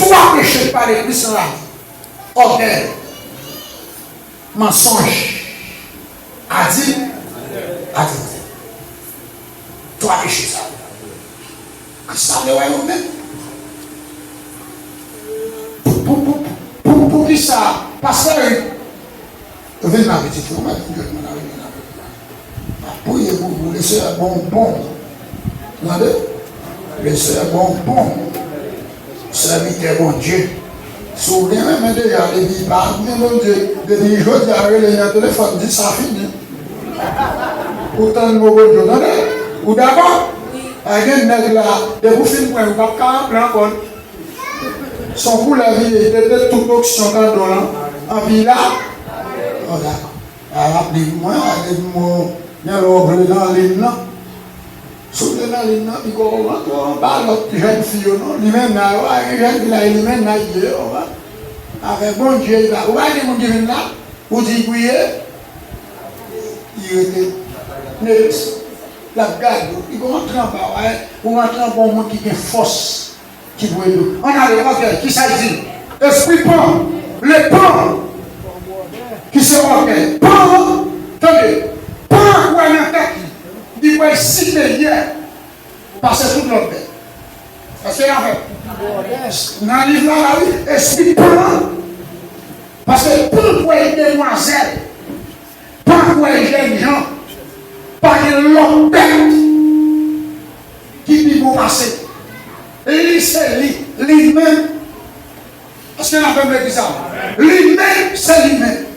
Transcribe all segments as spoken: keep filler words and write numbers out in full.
Twa peche k pa dekri san lavi. Ògèy, mansonj, adi, adiltè. Twa peche sa yo. Kris la vle wè yo menm. Pou, pou, pou, pou, pou kisa, pastè Eric, vin la pitit, ou mèt vin jwenn mwen la, vin la. M ap priye pou, pou Lesenyè bon, bon. Tande? Lesenyè bon, bon. Sèvitè Bondye. Si w gen renmen deja, depi pa gen Bondye, depi jodi a rele nan telefòn, di sa fini. Ou tann mo Bondye, w tande? Ou dakò? Pa gen nèg la, depi w fin pran, ou p ap ka ranpli ankò. Se yon koulè vire, te, te tout onksyon kado an, anpi la. Oh, dakò. A, raple mwen, a, depi mwen, gen lè w vle nan liy nan. Si w vle nan liy nan, piko w rantre anba lòt jèn fi yo, non. Limena yo, a, gen jèn fi la, e limena yo, a. Avèk Bondye, li pa, ou pa gen moun ki vin la, ou di priye, li rete. Next. L ap gade w. Li gon rantre anba w, a, ou rantre anba yon moun ki gen fòs. Ki pou ede w. Ann ale, ògèy, kisa l di? Espri pan, le pan, ki se ògèy. Pan an, tande, pan an kwè nan tèt li, li kwè li siperyè pase tout lòt bèt. Èske n avè m? Nan liv la, la, wi, espri pan an, paske pan kwè li demwazèl. Pa kwè jènjan, pa gen lòt bèt ki pi bon pase. Li se li, li menm. Èske n avè m legliz sa? Li menm, se li menm.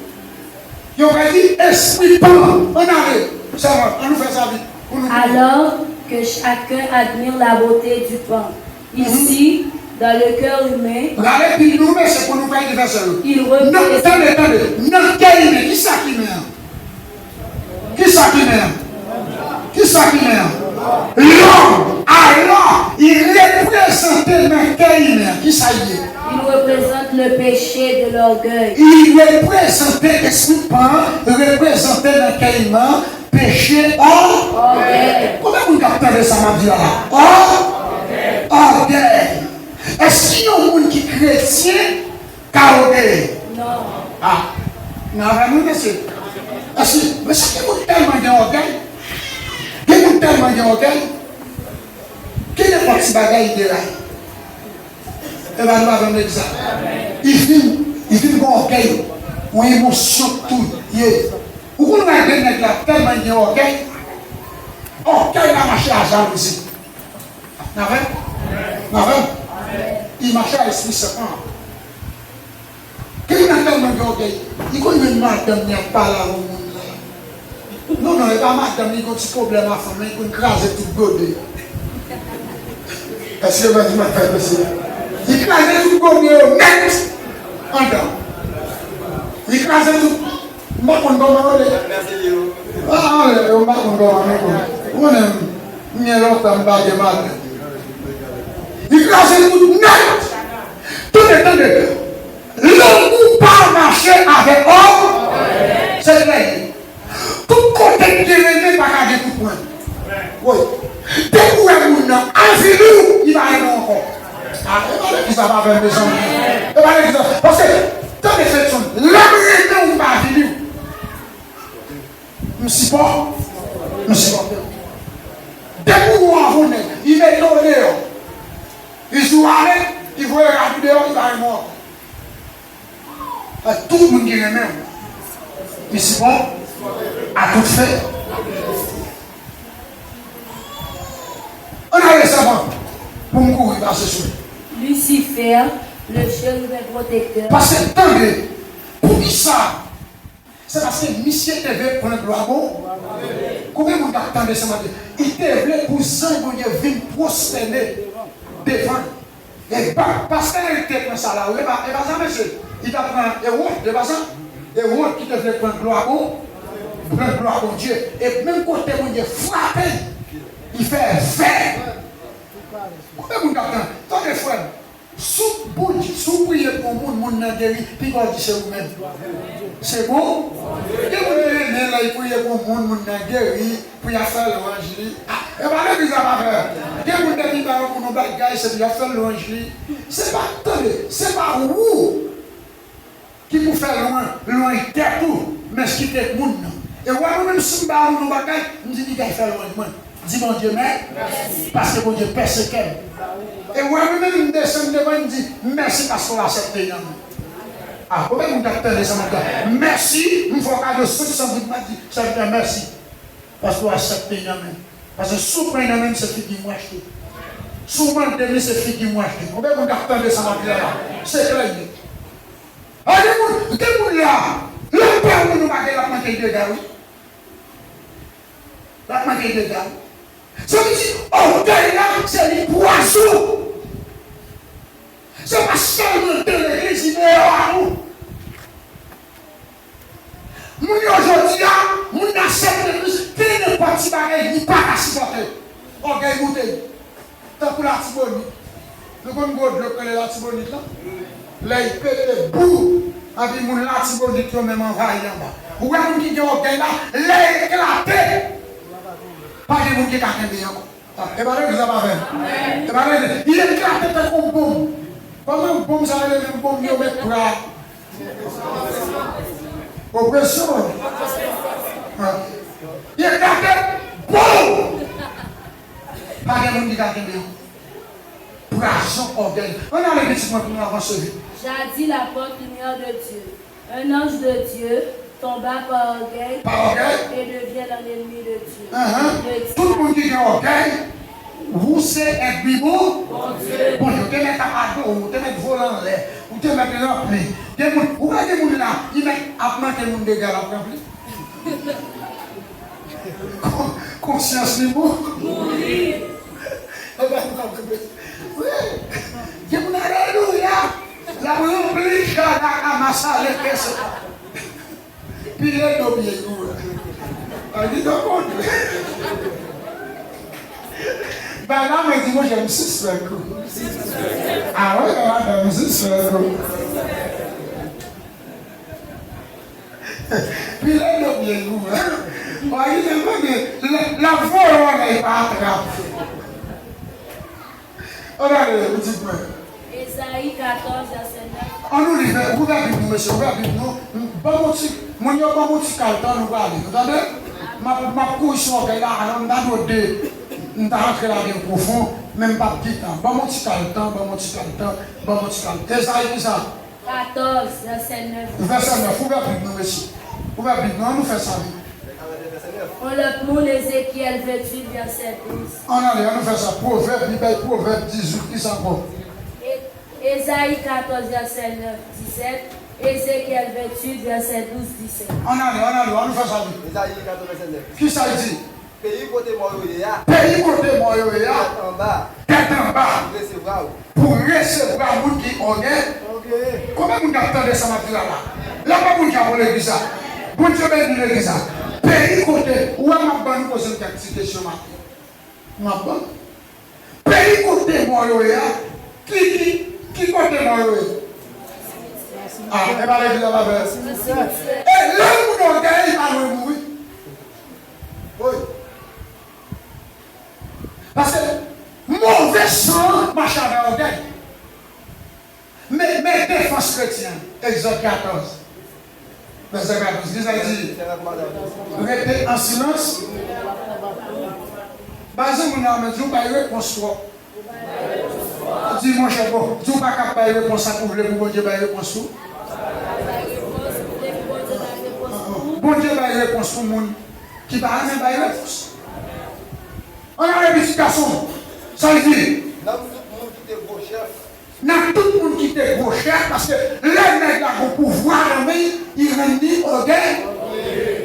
Yo ka di espri pan an. Ann ale, sèvant, ann nou fè sa vit. Pou nou. Alors que chacun admire la beauté du pan. Ici, dans le cœur humain, rale Bib nou, mesye, pou nou fè anivèsè yo. Il représente. Nan, tande, tande. Nan kè imen, kisa ki imen an? Kisa ki imen an? Kisa ki imen an? Lòm. Alò, li reprezante nan kè imen an. Kisa l ye? Il représente le péché de l'orgueil. Li reprezante espri pan an, reprezante nan kè imen an, peche, ò. Ògèy. Konbyen moun k ap tande sa m ap di la? Ò. Ògèy. Èske yon moun ki kretyen ka ògèyè? Non. A, n avè nou, mesye. Èske, mesye, gen moun tèlman gen ògèy. Gen moun tèlman gen ògèy. Gen nenpòt ti bagay li deraye. E pa nou pa konn egzak. Li vin, li vin gon ògèy, yon emosyon tou ye. Ou konn wè de nèg la tèlman gen ògèy, ògèy la mache a jalouzi. N avè m? N avè m? Li mache a espri sèpan. Gen nèg tèlman gen ògèy, li konn jwenn madanm li ap pale avè yon moun la. Non, non, e pa madanm li gon ti pwoblèm a fanm nan, li konn kraze tout gode. Èske yo pa di m ap fè mesye? Li kraze tout gode yo nèt anndan. Li kraze tout. M pa konn kòman yo le. A, anlè yo, m pa konn kòman yo konn. Ou konnen m, m gen lontan m pa gen madanm. Li kraze tout nèt. Tande, tande. Lanmou pa mache avèk ògèy. Se trè byen. Tout kote k gen renmen pa ka gen tout pwen. Wi. Depi w wè moun nan avili w, li pa renmen w ankò. A, e pa legliz la pa avè m, mezanmi. E pa legliz la. Paske, tande, Fedson, lè m renmen w, m pa avili w. M sipò-, m sipòte w. Depi w wè yon nèg, li mete w deyò, li di w ale, li voye rad ou deyò, li pa renmen w ankò. Paske tout moun ki renmen w, li sipòte a tout fè. Ann ale sèvant pou m kouri pase sou li. Lucifer, le chérubin protecteur. Paske tande, poukisa? Se paske misye te vle pran glwa bon. Konbyen moun k ap tande sa maten? Li te vle pou zanj Bondye vin pwostène devan l. E pa, pastè Eric te pran sa la, wi, e pa, e pa sa, mesye. Li t ap pran Ewòd, e pa sa? Ewòd ki te vle pran glwa bon, pran glwa Bondye. E menm kote Bondye frape l, li fè vè. Konbyen moun k ap tande? Tande, frè m. Si w Bondye, si w priye pou yon moun, moun nan geri, piga w di se ou menm. Se bon? Gen moun ki renmen lè l priye pou yon moun, moun nan geri, pou y ap fè lwanj li. A, E pa legliz la pa fè. Gen moun depi ba yon moun yon bagay, se pou y ap fè lwanj li. Se pa, tande, se pa ou ki pou fè lwanj, lwanj tèt ou, men kite moun nan. E w wè mwen menm si m ba yon moun yon bagay, m di li kay fè lwanj mwen. Di Bondye mè, paske Bondye pèse kè m. E w wè mwen menm m desann devan l, m di mèsi paske w aksepte nan men. A, konbyen moun k ap tande sa maten? Mèsi, m fè w kado senk san goud, m ap di, Sèvitè, mèsi. Paske w aksepte nan men. Paske si w pran nan men m, se figi m w achte. Si w mande m li, se figi m w achte. Konbyen moun k ap tande sa m ap di la? Se klè li ye. A, gen moun, gen moun la, lè w pè moun ou pa gen, l ap manke dega, wi. L ap manke dega, wi. Sa vle di, ògèy la, se li pwazon. Se pa sèlman nan legliz, li deyò a tou. Moun yo jodi a, moun nan sèt legliz, gen nenpòt ti bagay, li pa ka sipòte. Ògèy moute. Tankou Latibonit. Nou konn gwo dlo k rele Latibonit la? Lè l pete, bou! Anpi moun Latibonit yo menm anvayi anba. Ou wè moun ki gen ògèy la, lè l eklate, pa gen moun ki ka kenbe ankò. A, e pa legliz la pa fè. E pa legliz. Li eklate tankou yon bonm. Kòman bonm sa rele menm bonm yo met pra? Opresyon. A. Li eklate, bonm! Pa gen moun ki ka kenbe yo. Pwazon ògèy. Ann ale pitit mwen pou nou avanse vit. Jadis la porte lumière de Dieu. Un ange de Dieu tomba par orgueil. Pa ògèy? Et devient un ennemi de Dieu. Ahan. De Dieu. Tout moun ki gen ògèy, ou se ènmi bon. Bondye. Bondye, ou te mèt ap adore, ou te mèt vole anlè, ou te mèt ranpli. Gen moun, ou wè gen moun la, li mèt ap manke moun dega, l ap ranpli. Kon-, konsyans li bon. Wi. Gen moun, alelouya. L ap ranpli chada kamasa leke se. Pile do pye kou. A, di do kontre. Bay la, mwen di, monchè, m sispèk ou. A wi, madanm, m sispèk ou. Pile do pye kou. Wa, li te konnen, l-, l ap voye w anlè, li pa atrap. Ann ale, pitit mwen. Ezayi katòz, vèsè nèf. Ann nou li, ouvè Bib nou, mesye, ouvè Bib nou. Ban m yon ti, moun yo ban m yon ti kal tan, nou prale. Nou tande? M ap, m ap kouri sou ògèy la, alò m ta dwe de, m ta rantre ladan l pwofon, men m p ap gen tan. Ban m yon ti kal tan, ban m yon ti kal tan, ban m yon ti kal tan. Ezayi ki sa? Katòz, vèsè nèf. Vèsè nèf, ouvè Bib nou, mesye. Ouvè Bib nou, ann nou fè sa vit. On lòt moun, Ezekyèl venntuit, vèsè douz. Ann ale, ann nou fè sa. Pwovèb, li bay Pwovèb dizuit, ki sa ankò? E-, Ezayi katòz, vèsè nèf, disèt. Ezekyèl venntuit, vèsè douz, disèt. Ann ale, ann ale, ann nou fè sa vit. Ezayi katòz, vèsè nèf. Ki sa l di? Peyi kote mò yo ye a. Peyi kote mò yo ye a. Tèt anba. Tèt anba. Pou resevwa w. Pou resevwa moun ki ògèy. Ògèy. Konbyen moun k ap tande sa m ap di la la? Lè pa moun k ap legliz la. Bondye beni legliz la. Peyi kote, ou wè m ap ban nou poze yon kèk ti kesyon maten. M ap ban. Peyi kote mò yo ye a. Ki, ki, ki kote mò yo ye? A, e pa legliz la pa fè. E lè moun ògèy pa lwen mouri. Wi. Paske move san an mache avè ògèy. Men, men defans kretyen, Egzòd katòz, vèsè katòz, ki sa l di? Rete an silans. Bay zanmi w nan men, di w bay repons twòp. Di, monchè, bon, di w pa ka bay repons sa pou vle pou Bondye bay repons ou. Bondye bay repons pou moun ki pa renmen bay repons. Ann ale, pitit gason. Sa l di? Nan tout moun ki te gwo chèf. Nan tout moun ki te gwo chèf, paske lè nèg la gon pouvwa nan men l, li rann li ògèy.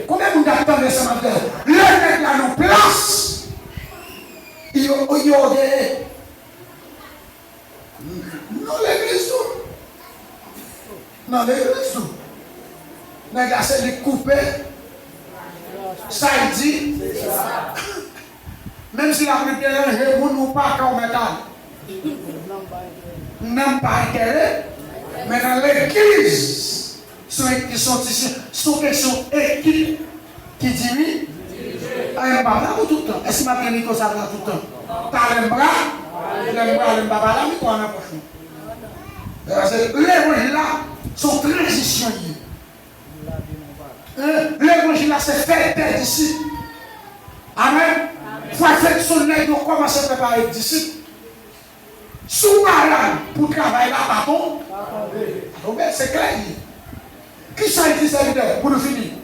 Konbyen moun k ap tande sa m ap di la? Lè nèg la nan plas, li, li ògèyè. Nan legliz tou. Nan legliz tou. Nèg la se li k koupe. Sa l di. Menm si l ap ret deranje moun, ou pa ka, ou mèt ale. Nanm pa enterè. Men nan legliz, se yon, se yon kesyon ekip ki diri-, M p ap la pou tout tan. Èske m ap gen mikwo sa la tout tan? Talè m pa, lè m pa, lè m pa pale, mikwo a nan pòch mwen. Paske levanjil la, se yon tranzisyon li ye. Hein? Levanjil la, se fè de disip. Amèn. Fò fèt sou nèg yo kòmanse prepare disip. Si w malad pou travay la, pa ton-, pa tonbe, se klè li ye. Kisa l di sèvitè pou nou fini?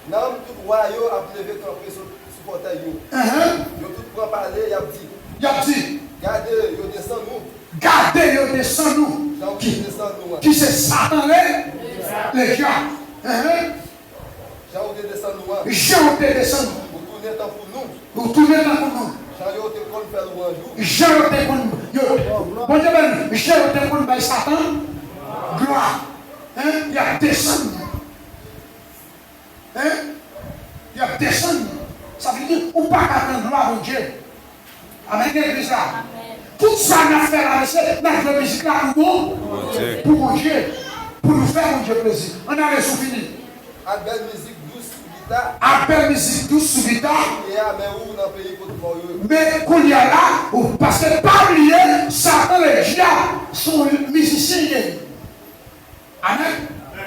Nanm tout wa yo ap leve kanpe sou, sou fòtèy yo. Ahan. Yo tout pran pale, y ap di. Y ap di. Gade, yo desann nou. Gade, yo desann nou. Jan ou te desann nou an. Ki se Satan le, le dyab. Ahan. Jan ou te desann nou an. Jan ou te desann nou. Ou tounen tankou nou. Ou tounen tankou nou. Jan yo te konn fè lwanj ou. Jan yo te konn, yo, Bondye beni, jan yo te konn bay Satan glwa. Hein? Y ap desann nou. Hein? Y ap desann nou. Sa vle di, ou pa ka pran glwa Bondye. Amèn, legliz la. Tout sa n ap fè la, mesye, n ap jwe mizik la pou bon, pou Bondye, pou nou fè Bondye plezi. Ann ale sou fini. Ak bèl mizik dous sou gita. Ak bèl mizik dous sou gita. Kounye a, men ou nan peyi kot mò yo. Men kounye a la, ou, paske pa bliye, Satan le dyab, se yon mizisyen li ye. Amèn.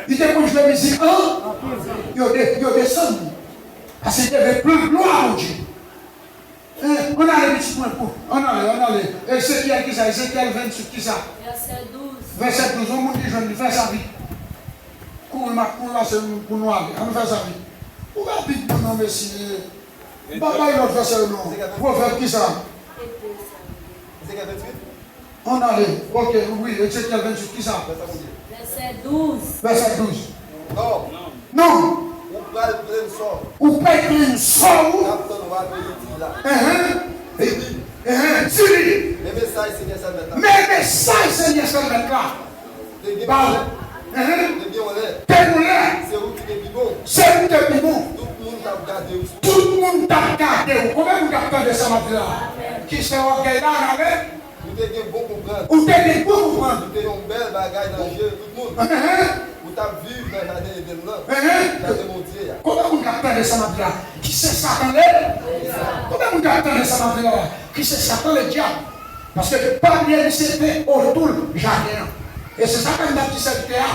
Li te konn jwe mizik an, yo de-, yo desann li. Paske li te vle pran glwa Bondye. Eh, ann ale pitit mwen pou, ann ale, ann ale. Ezekyèl kisa? Ezekyèl venntuit kisa? Vèsè douz. Vèsè douz, yon moun ki jwenn li, fè sa vit. Kouri, m ap kouri pase pou nou ale. Ann fè sa vit. Ou rapid pou non, mesye. M pa bay lòt vèsè yo non. Pwovèb kisa? Ezekyèl venntuit? Ann ale. Ok, wi, Ezekyèl venntuit, kisa? Vèsè douz. Vèsè douz. Non. Non. Ou pral plenn sò. Ou pral plenn sò ou. N ap tann wa peyi Sid la. Enhen. Di li. Enhen. Di li. Men mesaj Senyè Sèl Mèt la. Men mesaj Senyè Sèl Mèt la. Te gen yon lè. Enhen. Te gen yon lè. Te gen yon lè. Se ou ki te pi bon. Se ou ki te pi bon. Tout moun t ap gade w. Tout moun t ap gade w. Konbyen moun k ap tande sa m ap di la? Ki se ògèy la, ann ale? Ou te gen bon konprann. Ou te gen bon konprann. Ou te yon bèl bagay nan je tout moun. Enhen. Ou t ap viv nan jaden Edenn nan. Enhen. Jaden Bondye a. Konbyen moun k ap tande sa m ap di la? Ki se Satan le? Konbyen moun k ap tande sa m ap di la? Ki se Satan le dyab. Paske pa bliye misye te otou jaden an. E se sa k fè m t ap di sèvitè a.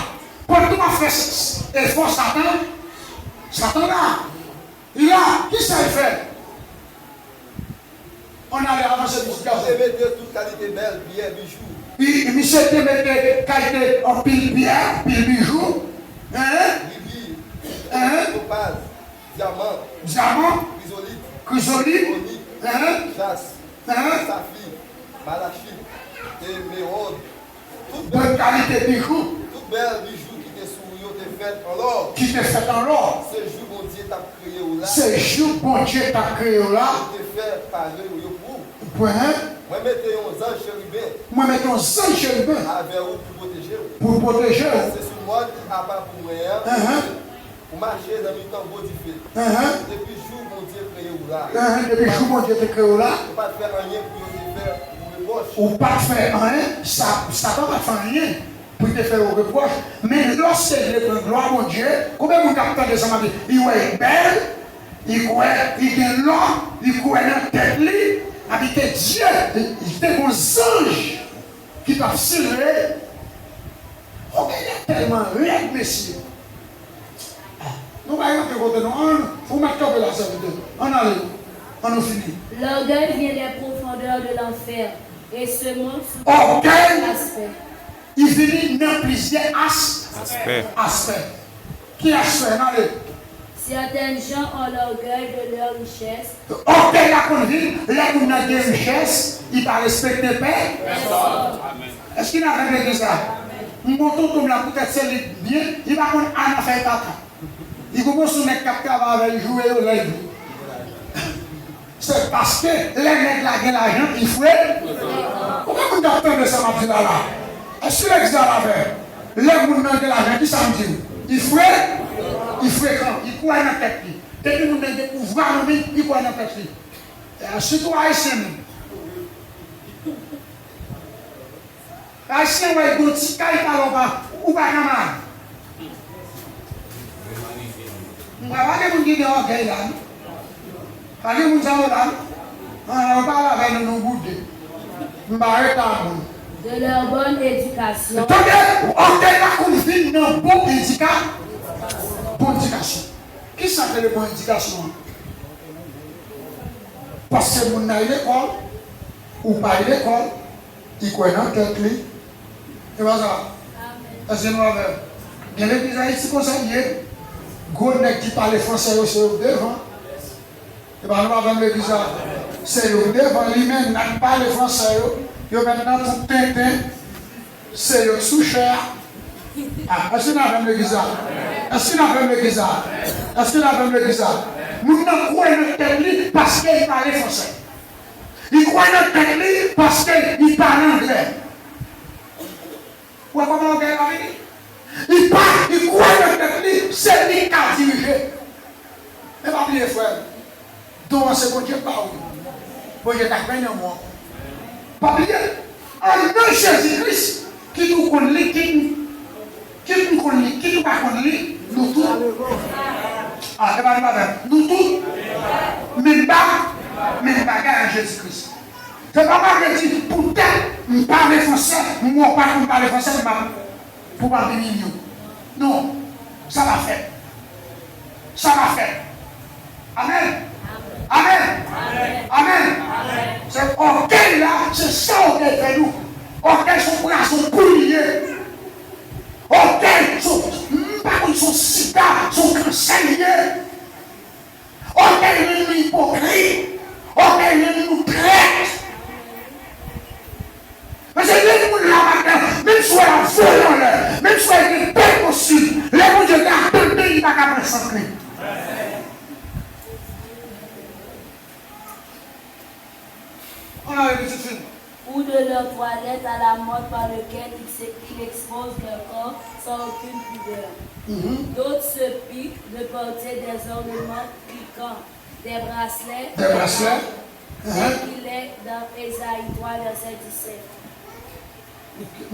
Pandan w ap fè s-, s-, efò Satan, Satan la. Li la, kisa l fè? Ann ale, avanse plis, gason. Misye te mete tout kalite bèl pyè, bijou. Li, misye te mete kalite anpil pyè, anpil bijou. Hein? Ribi, hein? Topaz, dyaman, dyaman, krizolit, krizolit, onik, hein? Jas, hein? Safi, malachit, emewòd. Tout bèl kalite bijou. Tout bèl bijou ki te sou ou yo te fèt an lò. Ki te fèt an lò. Se jou Bondye t ap kreye w la. Se jou Bondye t ap kreye w la. Li te fè pare yo pou ou. Pwen. Mwen mete yon zanj cheriben. Mwen mete yon zanj cheriben. Avè ou pou pwoteje w. Pou pwoteje w. Se sou mòn ki apa pou mwen an. Enhen. Ou mache nan mitan gwo dife. Enhen. Depi jou Bondye kreye w la. Enhen, depi jou Bondye te kreye w la. Ou pa t fè anyen pou yo te fè ou repwòch. Ou pa t fè anyen, sa, Satan pa t fè anyen pou l te fè ou repwòch. Men lòske l vle pran glwa Bondye, konbyen moun k ap tande sa m ap di? Li wè l bèl, li kwè li gen lò, li kwè nan tèt li, epi te Dye, li te gon zanj ki t ap siveye. Ògèy la tèlman rèd, mesye. Ah, nou pa rantre kote non. Ann, ou mèt kanpe la, sèvitè. Ann ale. Ann nou fini. L'orgueil vient des profondeurs de l'enfer et se montre sous plusieurs aspects. Ògèy, li vini nan plizyè as-, aspè. Ki aspè? Ann ale. Certaines gens ont l'orgueil de leur richesse. Ògèy la konn vin lè moun nan gen richès, li pa respekte pè. Pèsòn. Èske n ap tande sa? M gon tonton m la, poutèt se li k byen, li pa konn al nan fèy kaka. Li gon moso nèg k ap travay avè l, joure yo lè l vle. Se paske lè nèg la gen lajan, li fre. Konbyen moun k ap tande sa m ap di la la? Èske legliz la la fè? Lè moun nan gen lajan, kisa m di w? Li fre, li frekan, li kwè nan tèt li. Depi moun nan gen pouvwa nan men l, li kwè nan tèt li. E sitou Ayisyen menm. Ayisyen wè l gon ti kay pa lè w pa, ou pa ka mal. Mwen pa gen moun ki gen ògèy la, non. Pa gen moun sa yo la, non. An, yo pale avè nou, nou boude. M pa rete ak moun. De leur bonne éducation. Tande, ògèy la konn vin nan bon edika-, bon edikasyon. Kisa k rele bon edikasyon an? Paske moun nan lekòl, ou pa lekòl, li kwè nan tèt li. E pa sa? Èske nou avè m? Gen legliz Ayiti konsa l ye. Gwo nèg ki pale fransè yo, se yo k devan. E pa nou avè m legliz la. Se yo k devan, li men nèg pale fransè yo, yo mèt nan tout tenten. Se yo k sou chè a. Ah, èske n avè m legliz la? Èske n avè m legliz la? Èske n avè m legliz la? Moun nan kwè nan tèt li paske li pale fransè. Li kwè nan tèt li paske li pale anglè. Ou wè kòman ògèy la vini? Li pa, li kwè nan tèt li, se li k ka dirije. Men pa bliye, frè m, don an se Bondye k ba ou. Bondye t ap mennen w ankò. Pa bliye, an nan Jezi Kris, kit ou konn li, kit, kit m konn li, kit ou pa konn li, nou tout. Ah, e pa nou avè m. Nou tout. Menm ba, menm bagay an Jezi Kris. Se pa malgre di, poutèt m pale fransè, m wè w pa konn pale fransè, m ap, pou pa vin imilye w. Non, sa pa fèt. Sa pa fèt. Amèn. Amèn. Amèn. Se ògèy la, se sa ògèy fè nou. Ògèy se yon pwazon pou li ye. Ògèy se, m pa konn, se yon sida, se yon kansè li ye. Ògèy rann nou ipokrit. Ògèy rann nou trèt. Paske lè moun la maten, menm si w wè l ap vole anlè, menm si w wè l gen bèl kostim, lè Bondye te atann li, li pa ka pran sant li. Ann ale pitit fi m. Ou de leur toilette à la mode par lequel ils se- ils exposent leur corps sans aucune pudeur. Mhm. D'autres se piquent de porter des ornements piquants, des bracelets, Des bracelets. Tel qu'il est dans Ésaïe trois, verset dix-sept.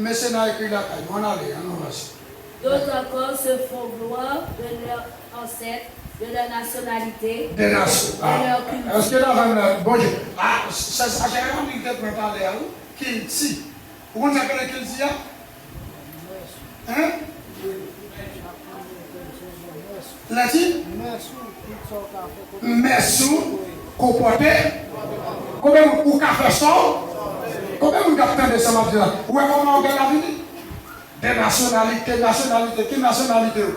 Mesye nan ekri lakay nou, ann ale, ann avanse. D'autres encore se font gloire de leurs ancêtres, de leur nationalité, De nasyon. De leur culture. Èske n avè m la? Bondye. Ah, se sa Jeremi te pran talè a, wi. Kilti. Ou konn sa k rele kilti a? Hein? Lè di? Mès ou, konpòte. Konbyen moun ou ka fè sa w? Konbyen moun k ap tande sa m ap di la? Ou wè kòman ògèy la vini? De nasyonalite, nasyonalite, ki nasyonalite w?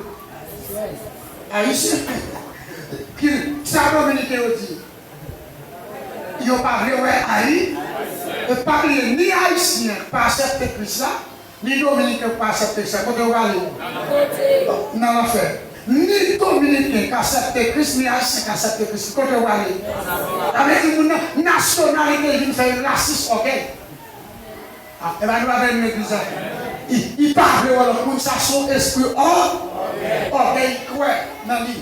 Ayisyen. Ki, sa Dominiken yo di? Yo pa vle wè Ayi-, e pa bliye, ni Ayisyen pa aksepte Kris la, ni Dominiken pa aksepte Kris la. Kote yo prale? Nan lanfè. Ni Dominiken ka aksepte Kris, ni Ayisyen ka aksepte Kris. Kote yo prale? Sa vle di moun nan, nasyonalite vin fè l rasis, ògèy. Ah, e pa nou avè l legliz la. Li, li pa vle wè lòt moun, sa se yon espri ò-, ògèy, li kwè nan li.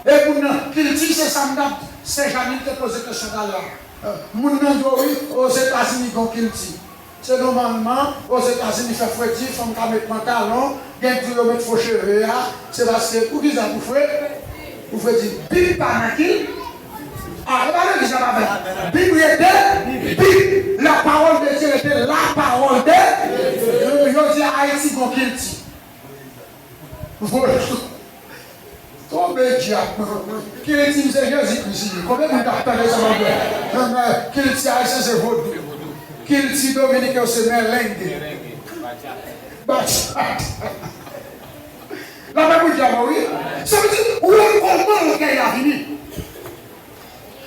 E moun nan, kilti se sa m t ap, se Janine te poze kesyon talè a. Euh, moun nan di w wi, Ozetazini gen yon kilti. Se nòmalman, Ozetazini fè fredi, fanm ka met pantalon, gen di yo met fo cheve a, se paske, poukisa pou fre-, pou fredi? Bib pa nan kil-, ah, e pa legliz la pa fè. Bib rete Bib, la parole de Dieu rete la parole de Dieu. Yo di Ayiti gen yon kilti. Vòlò. Tonbe dyab. Kilti m se Jezi Kris li ye. Konbyen moun k ap tande sa m ap di? Kilti ayisyen se vodou. Kilti dominiken yo se mèlenge. Bachata. Lapè pou dyab ou wi. Sa vle di, ou wè kòman ògèy la vini.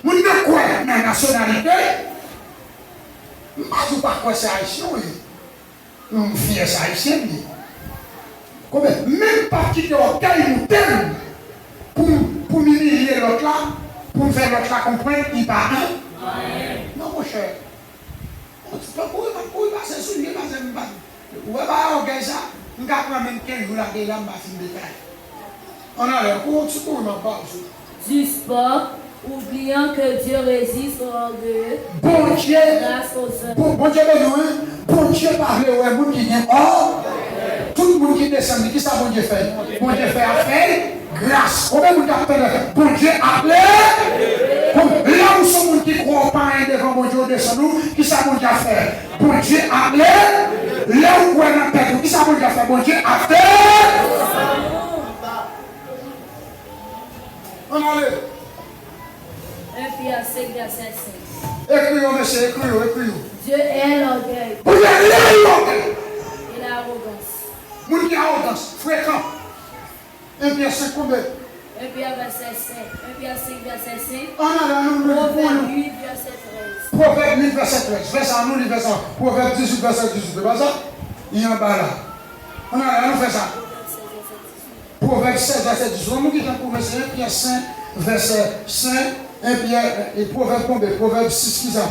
Moun nan kwè nan nasyonalite. M pa di w pa kwè se ayisyen w ye. M fyè se ayisyen m ye. Konbyen, menm p ap kite ògèy moute m pou m, pou m imilye lòt la, pou m fè lòt la konprann li pa anyen. Non, monchè. Tankou m ap kouri pase sou li, pase m pa. Ou wè bagay ògèy sa, m ka pran menm kenz jou lage la, m pa fin detay. Ann ale, kou yon ti kouri m ap ba w sou. Du sport, oubliant que Dieu résiste aux orgueilleux, Bondye, grâce aux humbles. Bon, Bondye beni w, wi. Bondye pa vle wè moun ki gen ò. Tout moun ki desann li, kisa Bondye fè? Bondye fè afè l gras. Konbyen moun k ap tande? Bondye ap le. Kon, lè ou se yon moun ki kwè w pa anyen devan Bondye, ou desann ou, kisa Bondye ap fè? Bondye ap le. Lè ou kwè nan tèt ou, kisa Bondye ap fè? Bondye ap de. Ann ale. Un Pierre cinq, verset cinq. Ekri yo, mesye, ekri yo, ekri yo. Dieu hait l'orgueil. Bondye rayi ògèy. Et l'arrogance. Moun ki awogans, frekan. Un Pierre cinq konbyen? Un Pierre verset cinq. Un Pierre cinq, verset cinq. Ann ale, ann nou li pou nou. Proverbe huit, verset treize. Pwovèb uit, vèsè trèz. Vèsè a, nou li vèsè a. Pwovèb dizuit, vèsè dizuit. Se pa sa? Li anba la. Ann ale, ann nou fè sa. Proverbe seize, verset dix. Pwovèb sèz, vèsè dis. Ann nou ki jan pou mesye, Pyè senk, vèsè senk, en Pyè, e Pwovèb konbyen? Pwovèb sis, ki sa?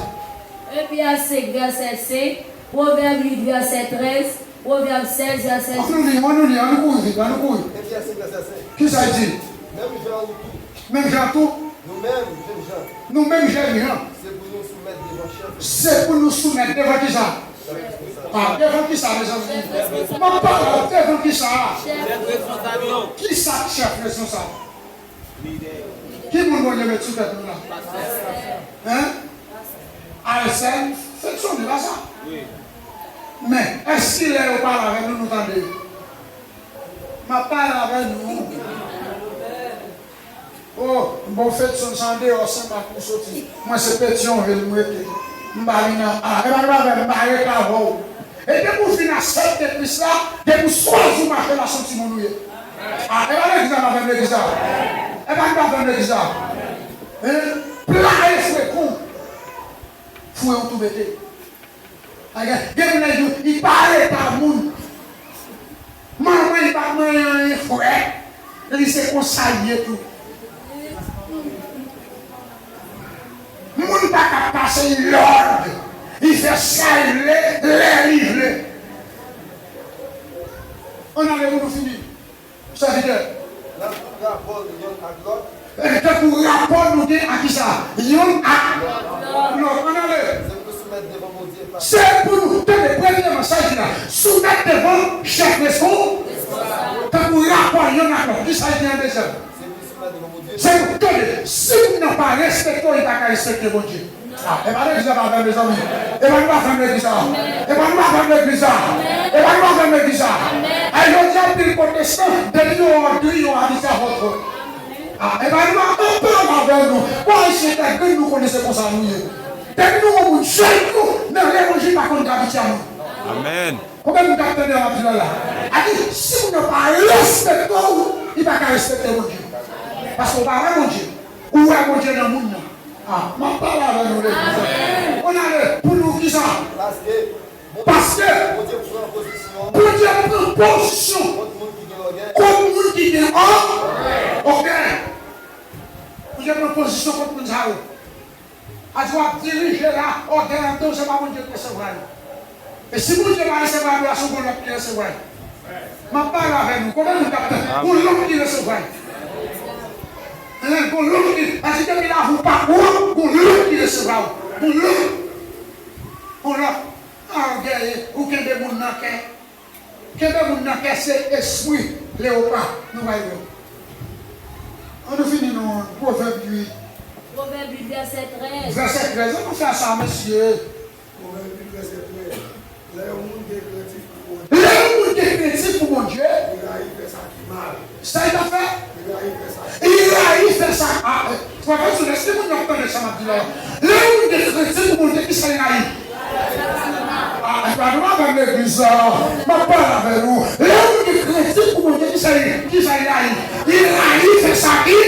Un Pierre cinq, verset cinq, Proverbe huit, verset treize, Proverbe seize, verset... Ann nou li, ann nou li, ann nou kouri vit, ann nou kouri. Epi a se vèsè senk. Kisa l di? Menm jan ou tou. Menm jan tou. Nou menm, jèn jan. Nou menm, jèn jan. Se pou nou soumèt devan chèf. Se pou nou soumèt devan kisa? Chèf responsab. A, devan kisa, mezanmi? M ap pale devan kisa? Chèf responsab yo. Kisa chèf responsab? Ki moun Bondye met sou tèt nou la? Hein? Alsèn, fè sonnen la sa. Men, èske lè yo pale avè nou, nou tande yo? M ap pale avè nou. O, bon, fè sonnen sa andeyò Sen Mak nou soti. Mwen se Petyonvil m rete. M pa vin a, a, e pa nou pa vle m pa rete avè w. E depi w fin aksepte Kris la, depi w chwazi w mache la, se yon timoun ou ye. A, e pa legliz la m ap vann legliz la. E pa nou ap vann legliz la. Hein? Pla e fwe kou. Fwe ou tou mete. A, gen, gen moun nan di w, li pa reta moun. Manman li pa t manyen anyen frè. Li se konsa li ye tou. Moun pa ka pase lòd. Li fè sa l vle, lè li vle. Ann ale pou nou fini. Sèvitè. Nan tout rapò nou yonn ak lòt. E tankou rapò nou gen ak kisa? Yonn ak lòt. Ann ale. Se pou nou soumèt devan Bondye. Se pou nou, tande, premyèman, sa l di la, soumèt devan chèf respon-, tankou rapò yonn ak lòt. Kisa l di an dezyèm? Se pou nou soumèt devan Bondye. Se pou, tande, si moun nan pa respekte w, li pa ka respekte Bondye. A, e pa legliz la m ap vann, mezanmi. E pa nou ap vann legliz la. E pa nou ap vann legliz la. E pa nou ap vann legliz la. A, jodi a, anpil pwotestan, depi yo wè w ap griyen, yo abitye avè w twòp. A, e pa nou ap pale avè nou. Bon, Ayisyen, tèt grenn nou konnen se konsa nou ye. Depi nou wè yon moun jèn nou nan levanjil pa konn abitye a moun. Amèn. Konbyen moun k ap tande m ap di la la? A di, si moun nan pa respekte w, li pa ka respekte Bondye. Paske w pa wè Bondye. Ou wè Bondye nan moun nan. A, m ap pale avè nou legliz la. Ann ale pou nou kisa? Paske Bondye pran pozisyon kont moun ki gen ògèy. Oke. Bondye pran pozisyon kont moun sa yo. A di w ap dirije la, ògèy andedan w, se pa Bondye ki resevwa l. E si Bondye pa resevwa l, se yon lòt ki resevwa l. M ap pale avè nou. Konbyen moun k ap tande? Gon lòt ki resevwa l. Hein, gon lòt ki, a di depi lavi w pa pwòp, gon lòt ki resevwa w. Gon lòt. Gon lòt. A, ògèy, ou kenbe moun nan kè. Kenbe moun nan kè, se espri lewopa nou bay yo. Ann nou fini non, Pwovèb uit. Pwovèb uit, vèsè trèz. Vèsè trèz, ann nou fè sa, mesye. Pwovèb uit, vèsè trèz. Lè yon moun gen krentif pou Bondye. Lè yon moun gen krentif pou Bondye. Li rayi fè sa ki mal. Sa l t ap fè? Li rayi fè sa. Li rayi fè sa. A, e, frè Fredson, èske moun yo ap tande sa m ap di la? Lè yon moun gen krentif pou Bondye, kisa l rayi? A, e pa nou avè m legliz la. M ap pale avè nou. Lè yon moun gen krentif pou Bondye, kisa l, kisa l rayi? Li rayi fè sa ki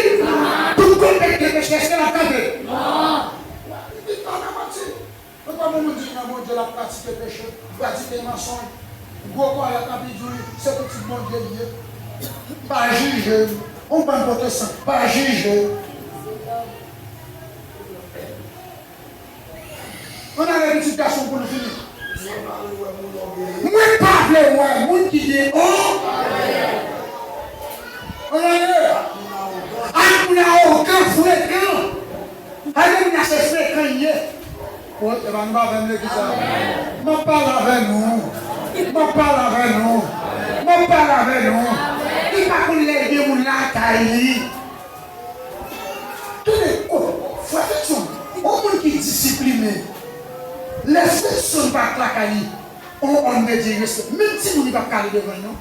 tout kote k gen peche, èske l ap kanpe? Non. Li pa nan manti. Ou pa bon moun di nan Bondye l ap pratike peche, pratike mansonj, gwo kòlè, anpi di w se pitit Bondye li ye. Pa jije m. Yon bann pwotestan, pa jije m. Ann ale pitit gason pou nou fini. Mwen pa vle wè moun ki gen on. Ann ale. Ak moun awogan, frekan. Alelouya, se frekan l ye. O, e pa nou pa avè m legliz la. M ap pale avè nou. M ap pale avè nou. M ap Pale avè nou. Li pa konn lè gen moun lakay li. Tande, o, frè Fredson, yon moun ki disipline, lè Fredson pa t lakay li, on òm de Dye respè. Menm timoun li p ap kale devan l, non.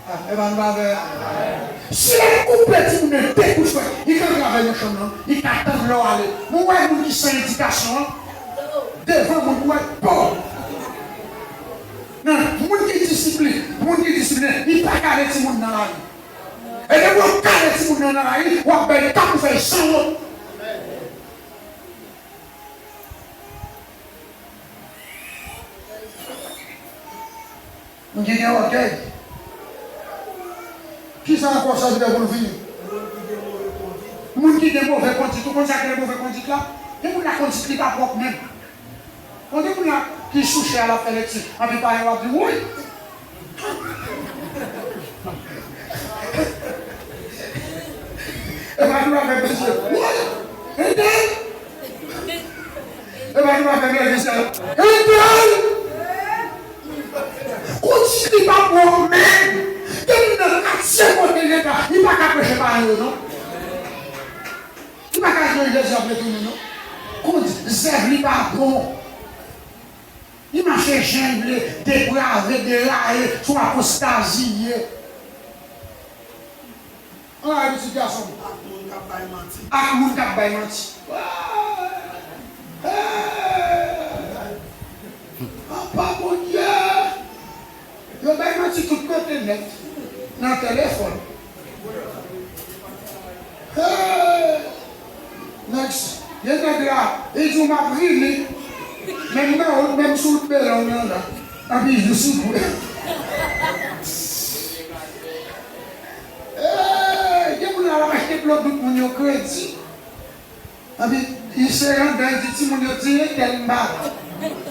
Ah, e pa nou pa vre. Si l ap koupe timoun nan de kout fwèt, li ka antrave nan chanm nan, li ka tann lè w ale. Mwen wè moun ki san edikasyon an, devan moun, mwen wè, bon. Nan, moun ki disipline, moun ki disipline, li pa kale timoun nan lari. E depi w kale timoun nan nan lari, w ap bay kap ou fè l san wont. Moun ki gen ògèy. Kisa ankò sa vle pou l vini? Moun ki gen move kondit. Ou konn sa k rele move kondit la? Gen moun la kondit li pa pwòp menm. Kote moun la ki sou chè a l ap fè lekti, anpi paran yo ap di, woy! E pa nou ap fè mesye, woy! Ede l! E pa nou ap fè mesye, ede l! Kondit li pa bon menm! Gen moun nan katye kote l rete a, li pa ka preche paran yo, non. Li pa ka jwenn Jezi ap retounen, non. Kondit, zèv li pa bon. Li mache jan li vle, deprave, deraye, se yon apostazi li ye. Ann ale pitit gason m. Ak moun k ap bay manti. Ak moun k ap bay manti. Hey! Hey! Papa Bondye! Yo bay manti tout kote nèt. Nan telefòn. Hey! Nèg, gen nèg la, li di w m ap vini. Menm nan wout, menm sou wout Belè w nan la. Anpi jou sou kou. Hey! Gen moun la, l ap achte plo tout moun yo kredi. Anpi, li sere anndan, li di timoun yo, di entèl m pa la.